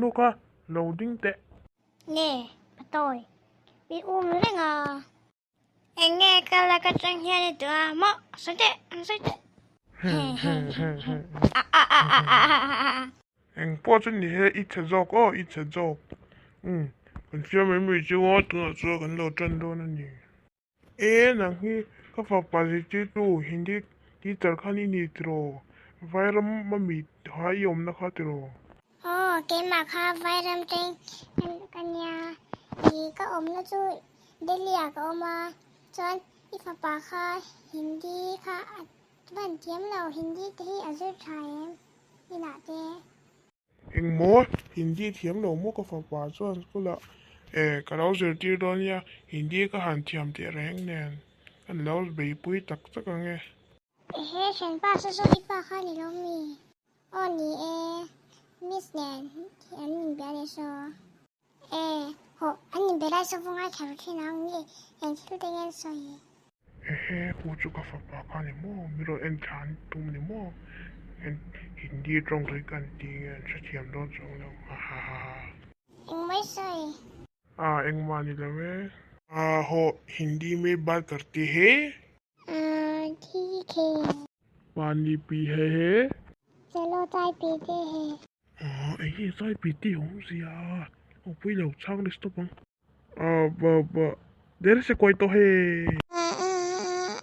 Nu kha lo ding teh. Nge, patawi, min um reng a. Eng nge ka lak atang hian i duh a maw? Sawi teh, an sawi teh. Eng pawh chu ni he, i chhe zawk aw, i chhe zawk. Umm, kan fiam mai mai chu a, tunah chuan kan lo tan dawn a ni. E, nang hi ka fapa zirtirtu Hindi teacher khan i ni tiraw? Vairam a mi ha i awmna kha tiraw? Aw, keimah kha Vairam teng ka nia. I ka awmna chu Delhi ah ka awm a, chuan i fapa kha Hindi kha a van thiam lo, Hindi te hi a zir tha em inah te. Engmaw Hindi thiam lo maw ka fapa chuan school ah e ka lo zirtir dawn nia, Hindi ka han thiam teh reng nen ka lo beipui tak tak ang e. Ehe thianpa saw saw i pa kha ni lo mi? Aw ni e, miss nen an inbia leh saw. E, hawh, an inbe lai saw vawng ai kher thin ang nge eng thil te nge an sawi? Ehe, pu chu ka fapa kha ni maw? Mi rawn en thla an tum ni maw? Hindi tawng tawh hi ka an ti nge an hrethiam dawn chuang lo, hahahaha. Engmai sawi? A, engmah ni lo e. A, hawh, Hindi me baat karte he? A, theek he. Pani pi he he. Chalo chai pite he. Aw eng nge chai pite awm zia a, aw pui lo chhang leh stop ang. Aw ba ba der se kuai tawh he. A a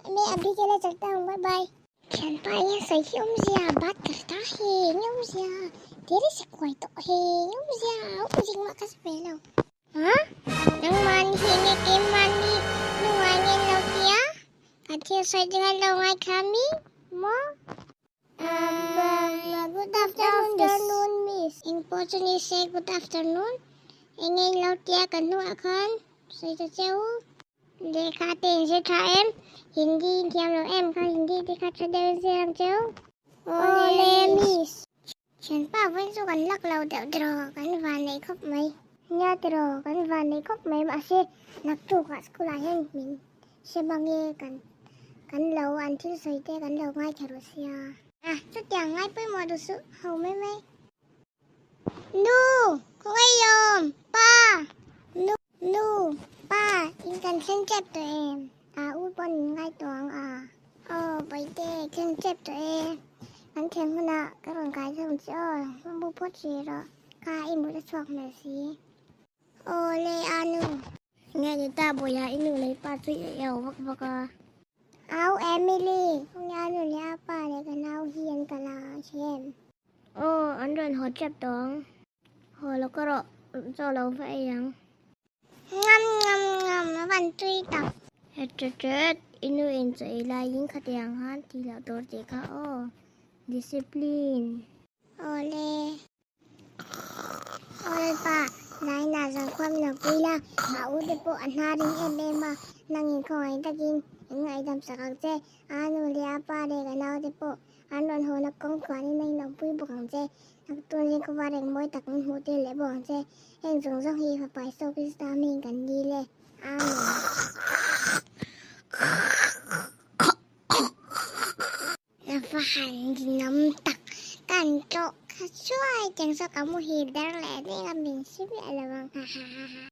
a me abhi ke le chalta hu bye bye. Thianpa hian sawi hi awmzia bat karta he eng nge awmzia der se kuai tawh he eng nge awmzia awmzia engmah ka hre ve lo. Ha? Nangmahni hi enge keimahni hnungah nge an lo ti a? Ka thil sawi ding an lo ngaithla mi maw? Good afternoon miss. Eng pawh chu ni se good afternoon. Enge in lo ti a ka hnuah khan sawi ta che u. Lehkha te in zir tha em? Hindi in thiam lo em? Kha Hindi te kha tha deuh in zir ang che u. Awle miss. Thianpa vawiin chu kan lak lo deuh tiraw kan van neih khawp mai. Nia tiraw kan van neih khawp mai mahse naktukah school ah hian min hre bang e kan kan lo an thil sawi te kan lo ngaithla rawh sia. A chutiang ngai pawimawh duh suh ho mai mai. Nu khawngaihawm pa nu nu pa in kan thleng tep tawh em a u pawn min ngai tawh ang a. Aw Bawihtei thleng tep tawh e, kan thlen hunah ka rawn kai thung che aw, bu phawt hrih rawh, kha i mut a chhuak hmel si. Aw le a nu. Nge ni ta Bawiha i nu leh i pa chu i au vak vak a. Au Emily, khawnge a nu leh a pa leh ka nau hi an kal a hrem. Aw an rawn haw tep tawh ang, haw lo ka rawh chaw lo va ei ang. Ngam ngam ngam a van tui tak. Het tet tet, i nu in chaw ei laiin khatiang khan tih loh tur tih kha aw. Discipline. Awle. Awle pa, Naina zangkhua min lo pui la, a u te pawh a hnar ring em em a, nangin khawngaih takin in ngaihdam sak ang che, a nu leh a pa leh ka nau te pawh an rawn haw na kawng tluanin a inawmpui bawk ang che. Naktuan zing khawvar eng mawi tak min hmuh tir leh bawk ang che. Heng zawng zawng hi Fapa Isua Krista hmingin kan dil e. Amen. Lava han rinawm tak kan tlawh kha chuai tiang saw ka muhil der leh ding a min hre miah lo ang ha ha ha ha.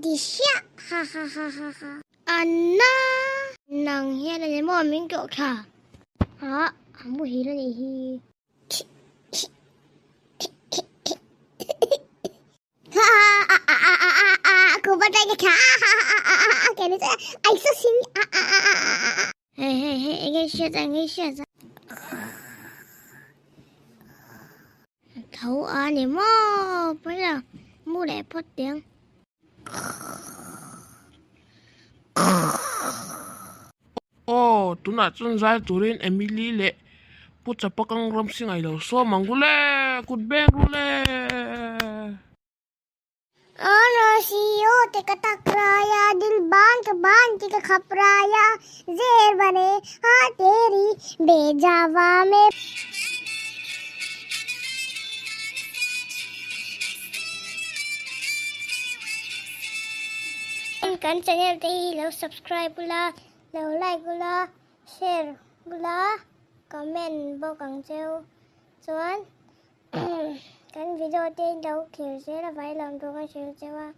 Di hriah ha ha ha ha ha. Anna! Nang hian a ni maw min tlawh thla? Ha, a muhil a nih hi. Hei hei hei enge hriat a enge hriat a. Tho a ni maw pawi la mu leh phawt teh ang. Aw, tunah chuan zai turin Emily leh Pu Chapakang Ramsingai lo sawm ang ru le, kut beng ru le. Anasiyo te ka takraya dil ban ka ban ti ka khapraya zeher bane ha teri bejawa me. Kan channel te hi lo subscribe ula, lo like ula, share ula, comment bawk ang cheu. Chuan. Kan video te in lo thlir zel a vai lawm tur ka hrilh cheu a.